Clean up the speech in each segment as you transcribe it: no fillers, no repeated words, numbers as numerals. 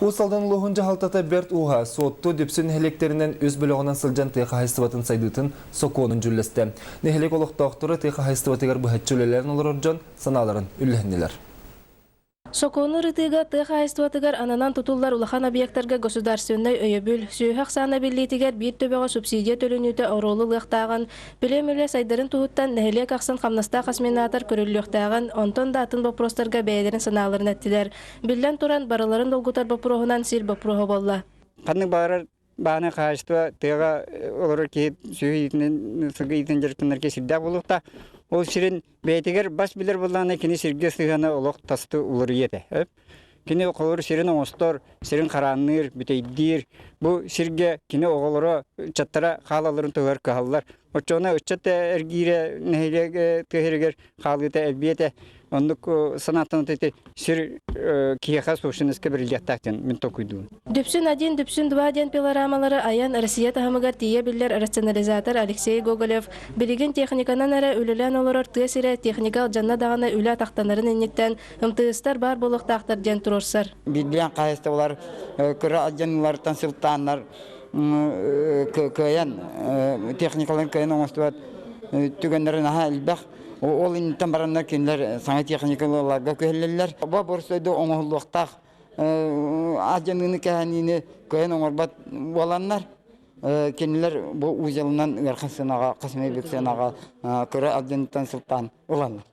Уус Алдан улууһун дьаһалтата Бэрт Ууһа, Суотту, Дүпсүн нэһилиэктэринэн үс бөлөҕүнэн сылдьан тыа хаһаайыстыбатын сайдыытын сокуонун дьүүллэстэ. Нэһилиэк олохтоохторо тыа хаһаайыстыбатыгар быһаччы үлэлээн олорор дьон санааларын үллэһиннилэр. Сокуону ырытыыга тыа хаһаайыстыбатыгар ананан тутуллар улахан объектарга государственнай өйөбүл, сүөһү ахсаана эбиллиитигэр биир төбөҕө субсидия төлөнүүтэ оруолу ылыахтааҕын, билим үлэ сайдарын туһуттан нэһилиэк ахсын хамнастаах осеменатор көрүллүөхтээҕин, онтон да атын боппуруостарга бэйэлэрин санааларын эттилэр. Биллэн туран, барыларын долгутар боппуруоһунан сир боппуруоһа буолла. Ханнык баҕарар бааны хаһаайыстыба тыаҕа олорор киһи сүөһү иитинэн, сылгы иитинэн дьарыктанар киһи сирдээх буолуохтаах. Ол сирин Бэйэтигэр бас билэр буоллаҕына кини сиргэ сыһыана олох тастыы уларыйыа этэ. Кини холобур сирин оҥостор, сирин хараанныыр, бүтэйдиир. Бу сиргэ кини оҕолоро, ыччаттара хаалалларын туһугар кыһаллар. Оччоҕуна ыччат эргиирэ нэһилиэк тыа сиригэр хаалыыта элбиэ этэ. Оннук санааттан ити сир киһиэхэ собственноска бэриллиэхтээх диэн мин толкуйдуубун. Дүпсүн один, Дүпсүн два диэн пилорамалары айан Россия таһымыгар тиийэ биллэр рационализатор Алексей Гоголев билигин техниканан эрэ үлэлээн олорор тыа сирэ техника алдьанна даҕаны үлэ атахтанарын инниттэн МТС-тар баар буолуохтаахтар диэн туруорсар. Биирдиилээн хаһаайыстыбалар кыра алдьаныыларыттан сылтааннар кыайан техникаларын кыайан оҥостубат түгэннэрэ наһаа элбэх. Ол инниттэн бараннар кинилэр саҥа техникаларга күһэллэллэр. Бу боростуойду оҥоһуллуохтаах алдьаныыны кэһэниини кыайан оҥорбот буоланнар, кинилэр бу узелынан ыарахан сыанаҕа, хас эмэ бүк сыанаҕа кыра алдьаныыттан сылтаан ылаллар.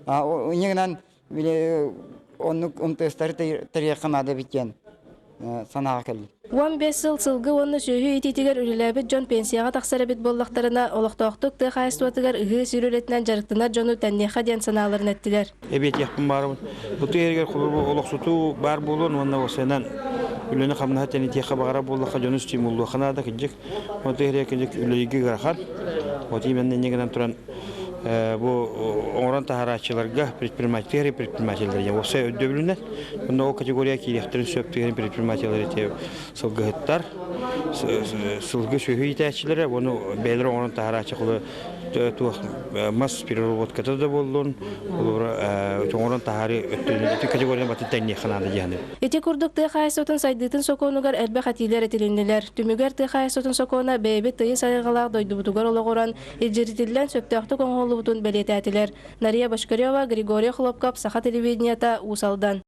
Инньэ гынан били оннук МТС-тары тэрийиэххэ наада эбит диэн санааҕа кэллим. 15 сыл сылгы уонна сүөһү иитиитигэр үлэлээбит дьон пенсияҕа тахсар эбит буоллахтарына, олохтоохтук тыа хаһаайыстыбатыгар ыһыы сир үлэтинэн дьарыктанар дьону тэнниэххэ диэн санааларын эттилэр. Эбиэтиэхпин баарыбын. Бу тыа иһигэр холобур олохсутуу баар буолуон уонна уопсайынан үлэни-хамнаһы тэнитиэххэ баҕарар буоллахха дьону стимуллуохха наада кырдьык. Ол тыа иһигэр кырдьык үлэлииргэ ыарахан. Вот именно инньэ гынан туран бу оҥорон таһаарааччыларга предпринимателлэр предпринимателлэр диэн уопсай өйдөбүлүнэн онно ол категория киириэхтэрин сөп тыа предпринимателлэр ити сылгыһыттар сылгы сүөһү иитээччилэрэ уонна бэйэлэрэ оҥорон таһаарааччы туох мас переработката да буоллун холобура оҥорон таһаарыы өттүнэн ити категорияны батын тэҥниэххэ наада диэххэ Ити курдук тыа хаһаайыстыбатын сайдыытын сокуонугар элбэх этиилэр этилиннилэр. Түмүгэр тыа хаһаайыстыбатын сокуона бэйэбит тыйыс айылҕалаах дойдубутугар олоҕуран, илдьиритиллэн сөптөөхтүк оҥоһуллубутун бэлиэтээтилэр. Нария Бочкарева, Григорий Хлопков, Саха телевидениета, Уус Алдан.